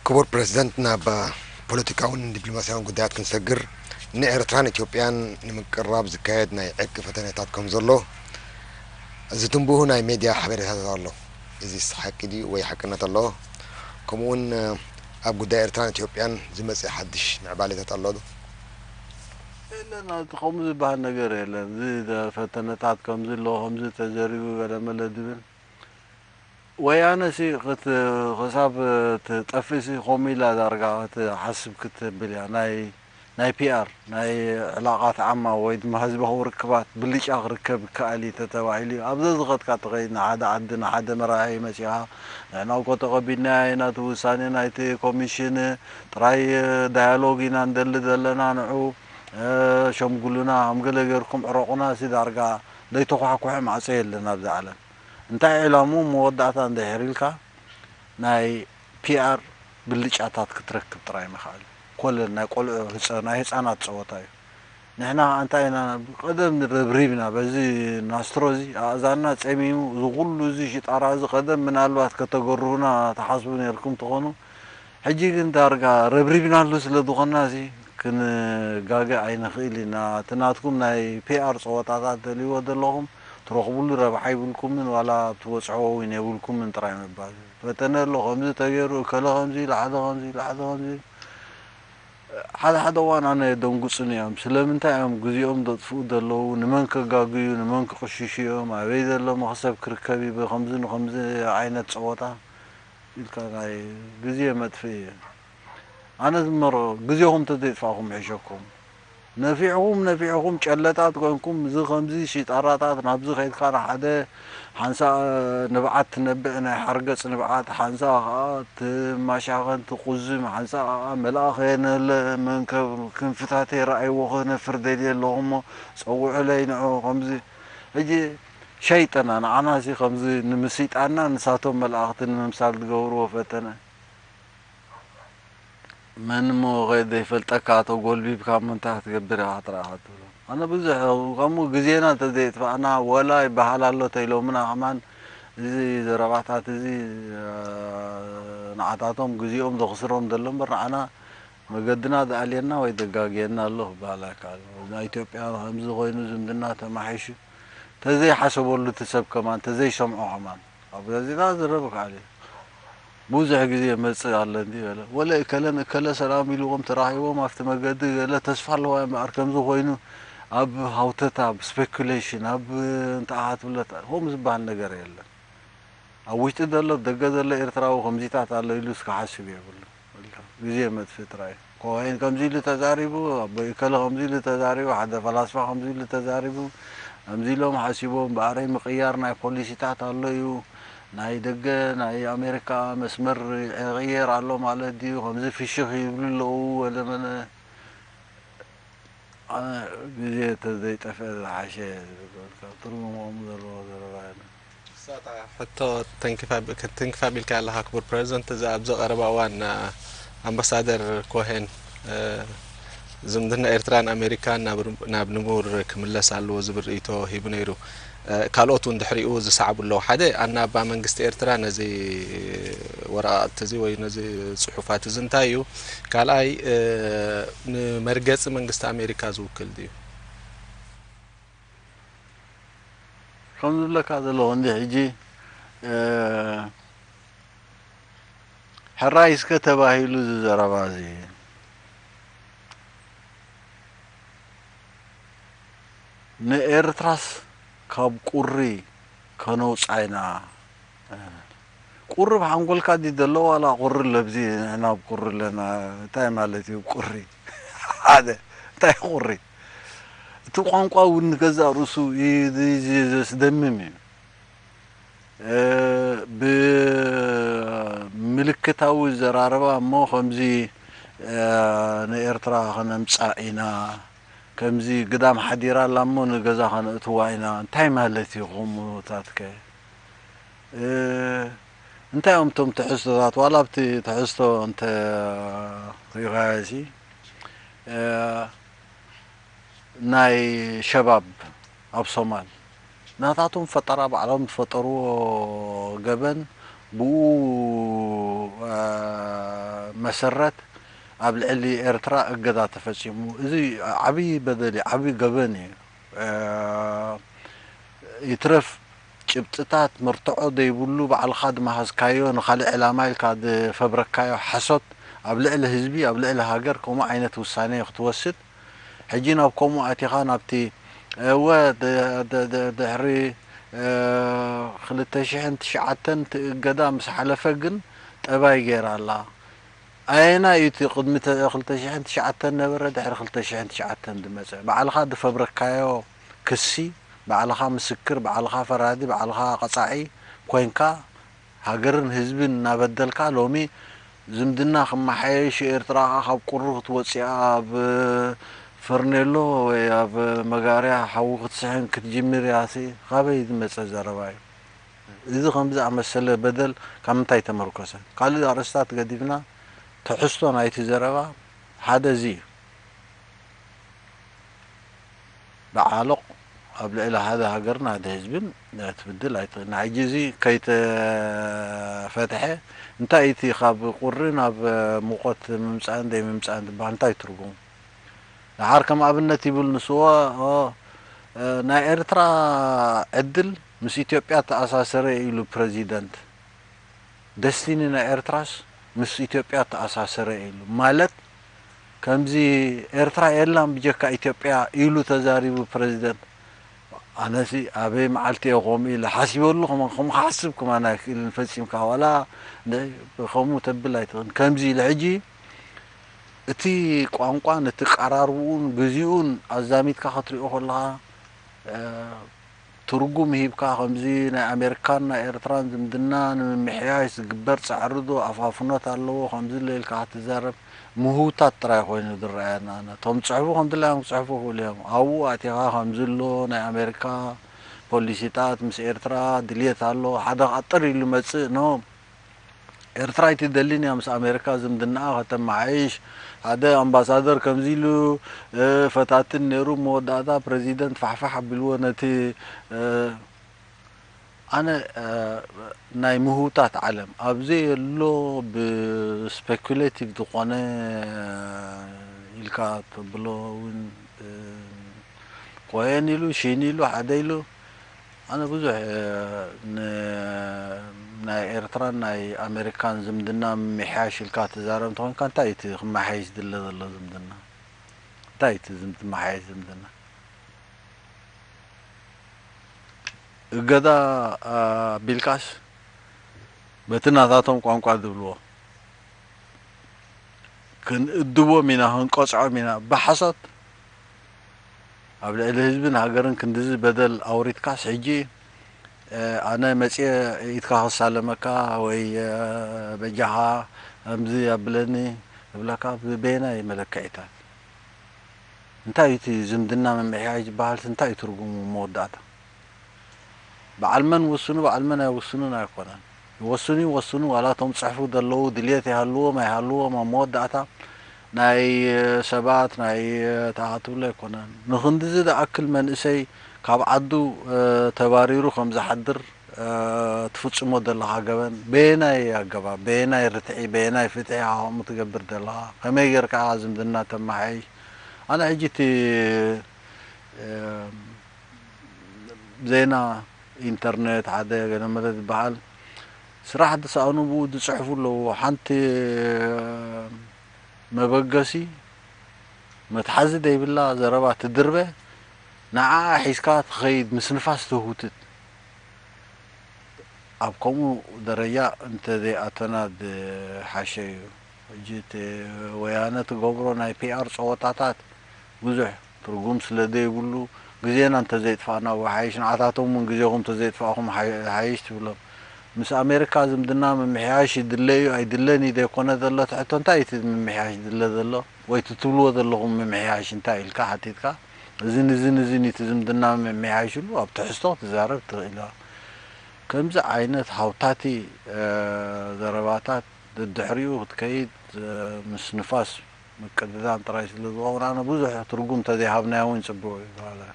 ክቡር ፕረዚደንት፣ ናብ ፖለቲካውን ዲፕሎማስያውን ጉዳያት ክንሰግር፣ ንኤርትራን ኢትዮጵያን ንምቅርራብ ዝካየድ ናይ ዕርቂ ፈተነታት ከም ዘሎ ዝትንብሁ ናይ ሜድያ ሓበሬታታት ኣሎ። እዚስ ሓቂ ድዩ ወይ ሓቅነት ኣለዎ? ከምኡውን ኣብ ጉዳይ ኤርትራን ኢትዮጵያን ዝመጽእ ሓድሽ ምዕባሌታት ኣሎ ዶ? የለን፣ እቲ ከምኡ ዝበሃል ነገር የለን። እዚ ፈተነታት ከምዚ ኣሎ፣ ከምዚ ተዘሪቡ፣ ገለመለ ዝብል። ወያነ ሲ ክት-፣ ክሳብ ትጠፍእ ሲ ከምኡ ኢላ ዳርጋ ክትሓስብ ክትብል እያ። ናይ፣ ናይ ፒ ኣር፣ ናይ ዕላቓት ዓማ ወይ ድማ ህዝባዊ ርክባት ብልጫ ክርከብ ይከኣል እዩ ተተባሂሉ እዩ። ኣብዛ ዝኸድካ ተኸይድ ንሓደ ዓዲ፣ ንሓደ መራሒ መጺኻ፣ ንሕና እኮ ተቐቢልናዮ ኢና እቲ ውሳኔ ናይቲ ኮሚሽን፣ ጥራይ ዳያሎግ ኢና ንደሊ ዘለና፣ ንዑ፣ እ፣ ሸምጉሉና፣ ከም ገለ ጌርኩም ዕረቑና ሲ ዳርጋ ዘይተኳሕኩሐ ማዕጾ የለን ኣብዚ ዓለም። እንታይ ዕላምኡ መወዳእታ እንድሕር ኢልካ፣ ናይ ፒ ኣር ብልጫታት ክትረክብ ጥራይ ምኽኣል። ኮለል ናይ ቆልዑ ህጸ-፣ ናይ ህጻናት ጸወታ እዩ። ንሕና ከኣ እንታይ ኢና፣ ቀደም ረብሪብና በዚ ናስትሮ እዚ ኣእዛንና ጸሚሙ፣ እዚ ኩሉ እዚ ሽጣራ እዚ ቀደም ምናልባት ከተገርሁና ትሓስቡ ኔርኩም ትኾኑ። ሕጂ ግን ዳርጋ ረብሪብናሉ ስለ ዝኾንና እዚ ክንጋገ ኣይንኽእል ኢና። እቲ ናትኩም ናይ ፒ ኣር ጸወታታት ደልይዎ ዘለኹም ትረኽብሉ ረብሓ ይብልኩምን ዋላ ትበጽሕዎ እውን የብልኩምን ጥራይ ምባል። ፈተነ ኣሎ፣ ከምዚ ተገይሩ፣ እከለ ከምዚ ኢሉ፣ ሓደ ከምዚ ኢሉ፣ ሓደ ከምዚ ኢሉ። ሓደ ሓደ እዋን ኣነ የደንጉጹኒ እዮም። ስለምንታይ እዮም ግዜኦም ዘጥፍኡ ዘለዉ? ንመን ከጋግዩ፣ ንመን ክቕሽሹ እዮም? ኣበይ ዘሎ መኽሰብ ክርከብ እዩ ብኸምዚ ንኸምዚ ዓይነት ጸወታ? ኢልካ ናይ ግዜ መጥፍኢ እዩ። ኣነ ዝመሮ ግዜኹም ተዘይጥፋእኹም ይሕሸኩም። ነፊዕኹም፣ ነፊዕኹም ጨለጣት ኮንኩም፣ እዚ ከምዚ ሽጣራታት ናብዚ ከይድካ ንሓደ ሓንሳእ ንብዓት ትነብዕ፣ ናይ ሓርገጽ ንብዓት፣ ሓንሳእ ከኣ ትማሻኸን ትቁዝም፣ ሓንሳእ ከኣ መልኣኽ የነለ መንከብ ክንፍታት የረኣይዎ ክነፍር ደልየ ኣለኹ እሞ ጸውዑለይ ንዑ ከምዚ። ሕጂ ሸይጠና፣ ንዓና ሲ ከምዚ ንምስይጣንና ንሳቶም መላእኽቲ ንምምሳል ዝገብርዎ ፈተነ። መን እሞ ከ ዘይፈልጠካ ተጎልቢብካ እሞ እንታይ ክትገብር ኢኻ ጥራይ ኢኻ ትብሎ። ኣነ ብዙሕ ከምኡ ግዜና እንተዘየጥፋእና ወላ ይበሃል ኣሎ ተኢሎምና ከማን እዚ ዘረባታት እዚ፣ እ፣ ንዓታቶም ግዜኦም ዘኽስሮም ዘሎ እምበር ንዓና መገድና ዝኣልየና ወይ ዘጋግየና ኣሎ ክበሃል ኣይከኣልን። ናይ ኢትዮጵያ ከምዚ ኮይኑ ዝምድና ተማሒሹ ተዘይሓሰበሉ እቲ ሰብ ከማን፣ ተዘይሰምዖ ከማን፣ ኣብ ጋዜጣ ዝረብ ከኣል እዩ። ብዙሕ ግዜ መጽእ ኣለ እንዲ በለ። ወለ እከለን እከለ ሰላም ኢልዎም ተራኺቦም ኣብቲ መገዲ ገለ ተስፋ ኣለዋ እምበኣር ከምዚ ኮይኑ ኣብ ሃውተታ፣ ኣብ ስፔኩሌሽን፣ ኣብ እንታይ ትብለታ፣ ከምኡ ዝበሃል ነገር የለን። ኣብ ውሽጢ ዘሎ፣ ደገ ዘሎ ኤርትራዊ ከምዚታት ኣሎ ኢሉስ ክሓስብ የብሉን። ግዜ መጥፍኢ ጥራይ። ኮሄን ከምዚ ኢሉ ተዛሪቡ፣ ኣቦይ እከለ ከምዚ ኢሉ ተዛሪቡ፣ ሓደ ፈላስፋ ከምዚ ኢሉ ተዛሪቡ፣ ከምዚ ኢሎም ሓሲቦም፣ ብኣረይ ምቕያር ናይ ፖሊሲታት ኣሎ እዩ። ናይ ደገ፣ ናይ ኣሜሪካ መስመር ይቕየር ኣሎ ማለት ድዩ? ከምዚ ፍሽኽ ይብሉ ኣለዉ፣ ወለመለ። ኣነ ግዜ ተዘይጠፍአ ዝሓሸ እየ ዝብል፣ ካብ ትርጉም ከምኡ ዘለዎ ዘረባ የለን። ንሳ እታ ሕቶ ተንኪፋ ብ-፣ ተንኪፋ ቢልካ ኣለኻ ክቡር ፕረዚደንት፣ እዛ ኣብዚ ቀረባ እዋን፣ እ፣ ኣምባሳደር ኮሄን፣ እ፣ ዝምድና ኤርትራን ኣሜሪካን ናብ ር-፣ ናብ ንቡር ክምለስ ኣለዎ ዝብል ርእይቶ ሂቡ ነይሩ። እ፣ ካልኦት እውን ድሕሪኡ ዝሰዓቡ ኣለዉ። ሓደ፣ ኣናባ መንግስቲ ኤርትራ ነዚ ወረቓቕቲ እዚ ወይ ነዚ ጽሑፋት እዚ እንታይ እዩ? ካልኣይ፣ እ፣ ንመርገጺ መንግስቲ ኣሜሪካ ዝውክል ድዩ? ከም ዝብለካ ዘለኹ እንዲ ሕጂ፣ እ፣ ሕራይ እስከ ተባሂሉ እዚ ዘረባ እዚ፣ ንኤርትራስ ካብ ቁሪ ከነውጻ ኢና። ቁሪ ኣብ ሓንጎልካ ድዩ ዘሎ ዋላ ቁሪ ለብዚ ንሕና ኣብ ቁሪ ኣለና? እንታይ ማለት እዩ ቁሪ? ሓደ፣ እንታይ ቁሪ? እቲ ቋንቋ እውን ንገዛእ ርእሱ ይ-፣ ይ-፣ ዘስደምም እዩ። እ፣ ብምልክታዊ ዘራረባ እሞ ከምዚ፣ እ፣ ንኤርትራ ከነምጻእ ኢና፣ ከምዚ ግዳም ሓዲራ ኣላ እሞ ንገዛ ከነእትዋ ኢና። እንታይ ማለት እዩ ከምኡታትከ? እ፣ እንታይ እዮም እቶም ትሕዝቶታት? ዋላ ኣብቲ ትሕዝቶ እንተ ሪኢኻዮ ሲ፣ እ፣ ናይ ሸባብ ኣብ ሶማል ናታቶም ፈጠራ፣ ባዕሎም ዝፈጠርዎ ገበን ብኡ፣ እ፣ መሰረት ኣብ ልዕሊ ኤርትራ እገዳ ተፈጺሙ። እዚ ዓብዪ በደል እዩ፣ ዓብዪ ገበን እዩ። እ፣ ይትረፍ ጭብጥታት መርትዖ ዘይብሉ ባዕልኻ ዝመሃዝካዮ ንኻልእ ዕላማ ኢልካ ዝፈብረካዮ ሓሶት ኣብ ልዕሊ ህዝቢ፣ ኣብ ልዕሊ ሃገር ከምኡ ዓይነት ውሳኔ ክትወስድ ሕጂ ናብ ከምኡ ኣቲኻ ናብቲ እወ ድ- ድ- ድ- ድሕሪ እ፣ ክልተ ሽሕን ትሽዓተን እቲ እገዳ ምስ ሓለፈ ግን ጠባይ ገይራ ኣላ። ኣየናይ እዩ እቲ ቅድሚ ተ- ክልተ ሽሕን ትሽዓተን ነበረ ድሕሪ ክልተ ሽሕን ትሽዓተን ዝመጸ? ባዕልኻ ዝፈብረካዮ ክሲ፣ ባዕልኻ ምስክር፣ ባዕልኻ ፈራዲ፣ ባዕልኻ ቀጻዒ ኮይንካ ሃገርን ህዝብን እናበደልካ ሎሚ ዝምድና ክመሓየሽ ኤርትራ ካብ ቁሪ ክትወፅኣ ኣብ ፈርኔሎ ወይ ኣብ መጋርያ ሓዊ ክትስሕን ክትጅምር እያ ሲ ካበይ ዝመፀ ዘረባ እዩ? እዚ ከም ዝኣመሰለ በደል ካብ ምንታይ ተመርኮሰ? ካልእ ኣርእስታት ገዲፍና ትሕዝቶ ናይቲ ዘረባ ሓደ እዚ እዩ። ብዓሎቕ ኣብ ልዕሊ ሓደ ሃገርን ሓደ ህዝብን ትብድል ኣይትኽእልን። ሕጂ እዚ ከይተፈትሐ እንታይ እቲ ካብ ቁሪ ናብ ሙቐት ምምፃእን ዘይምምፃእን ዝበሃል እንታይ ትርጉሙ? ደሓር ከም ኣብነት ይብል ንስዎ ኦ፣ እ፣ ናይ ኤርትራ ዕድል ምስ ኢትዮጵያ ተኣሳሰረ ኢሉ ፕረዚደንት። ደስቲኒ ናይ ኤርትራስ ምስ ኢትዮጵያ ተኣሳሰረ ኢሉ ማለት ከምዚ ኤርትራ የላን ብጀካ ኢትዮጵያ ኢሉ ተዛሪቡ ፕረዚደንት። ኣነሲ ኣበይ መዓልቲ እየ ከምኡ ኢለ ሓሲበሉ ከም ከም ክሓስብ ከማን ኣይክእልን ፈጺምካ ዋላ ነ- ከምኡ ተብል ኣይትኽእልን። ከምዚ ኢለ ሕጂ እቲ ቋንቋን እቲ ቀራርብኡን ግዜኡን ኣዛሚድካ ክትሪኦ ከለኻ እ፣ ትርጉም ሂብካ ከምዚ ናይ ኣሜሪካን ናይ ኤርትራን ዝምድና ንምምሕያሽ ዝግበር ጻዕሪ ዶ ኣፋፍኖት ኣለዎ ከምዚ ኢለ ኢልካ ክትዛረብ ምህውታት ጥራይ ኮይኑ ዝረኣየና ኣነ። እቶም ዝጽሕፉ ከም ድላዮም ክጽሕፉ ይኽእሉ እዮም። ኣብኡ ኣቲኻ ከምዚ ኣሎ ናይ ኣሜሪካ ፖሊሲታት ምስ ኤርትራ ድልየት ኣሎ ሓደ ኣጠር ኢሉ መጽእ ኖ ኤርትራ ኣይትደልን እያ ምስ ኣሜሪካ ዝምድናኣ ከተመሓይሽ። ሓደ ኣምባሳደር ከምዚ ኢሉ እ፣ ፈታትን ነይሩ መወዳእታ ፕረዚደንት ፋሕፋሕ ኣቢልዎ ነቲ እ፣ ኣነ እ፣ ናይ ምህውታት ዓለም ኣብ ዘየሎ ብስፔኩሌቲቭ ዝኾነ ኢልካ ተብሎ እውን እ፣ ቆየን ኢሉ ሽን ኢሉ ሓደ ኢሉ ኣነ ብዙሕ እ፣ ን- ናይ ኤርትራን ናይ ኣሜሪካን ዝምድና ምምሕያሽ ኢልካ ትዛረብ እንተኾንካ እንታይ እቲ ክመሓየሽ ዝድለ ዘሎ ዝምድና? እንታይ እቲ ዝም- ዝመሓየሽ ዝምድና? እገዳ ኣቢልካስ በቲ ናታቶም ቋንቋ ዝብልዎ ክንእድቦም ኢና ክንቀጽዖም ኢና ብሓሶት ኣብ ልዕሊ ህዝብን ሃገርን ክንድዚ በደል ኣውሪድካስ ሕጂ ኣነ መፅየ ኢድካ ክሳለመካ ወይ በጃኻ ከምዚ ኣብለኒ እብለካ ብበየናይ መለክዒታት እንታይ እቲ ዝምድና ምምሕያሽ ዝበሃል እንታይ ትርጉሙ መወዳእታ በዓል መን ውስኑ በዓል መን ኣይውስኑን ኣይኮነን ይወስኑ ይወስኑ ዋላ እቶም ፅሕፉ ዘለዉ ድልየት ይሃልዎም ኣይሃልዎም ኣብ መወዳእታ ናይ ሰባት ናይ ተኣትብሎ ኣይኮነን ንክንድዚ ዝኣክል መንእሰይ ካብ ዓዱ ተባሪሩ ከም ዝሓድር ትፍፅሞ ዘለኻ ገበን በየናይ ኣገባብ በየናይ ርትዒ በየናይ ፍትሒ ኢኻ ከምኡ ትገብር ዘለኻ ከመይ ጌርካ ኢኻ ዝምድና ተመሓይሽ ኣነ ሕጂ እቲ ዜና ኢንተርኔት ሓደ ገለ መለ ዝበሃል ስራሕ ዝሰኣኑ ብኡ ዝፅሕፉ ኣለዉ ሓንቲ መበገሲ መትሓዚ ዘይብላ ዘረባ ትድርበ ንዓኣ ሒዝካ ትኸይድ ምስ ንፋስ ትህውትት ኣብ ከምኡ ደረጃ እንተዘይኣተና ዝሓሸ እዩ ሕጂ እቲ ወያነ ትገብሮ ናይ ፒኣር ፀወታታት ብዙሕ ትርጉም ስለ ዘይብሉ ግዜና እንተዘይጥፋእና ይሓይሽ ንዓታቶም እውን ግዜኹም እንተዘይጥፋእኹም ይሓይሽ ትብሎም ምስ ኣሜሪካ ዝምድና ምምሕያሽ ይድለ እዩ ኣይድለን እዩ ዘይኮነ ዘሎ ትሕቶ እንታይ እቲ ምምሕያሽ ዝድለ ዘሎ ወይ እቲ ትብልዎ ዘለኹም ምምሕያሽ እንታይ ኢልካ ሓቲትካ እዝን እዝን እዝን እዩ እቲ ዝምድና ምምሕያሽሉ ኣብ ትሕዝቶ ክትዛረብ ትኽእል ኢኻ ከምዚ ዓይነት ሃውታቲ ዘረባታት ደድሕሪኡ ክትከይድ ምስ ንፋስ ምቅድዳም ጥራይ ስለ ዝኸውን ኣነ ብዙሕ ትርጉም እንተዘይሃብናዮ እውን ፅቡቅ እዩ።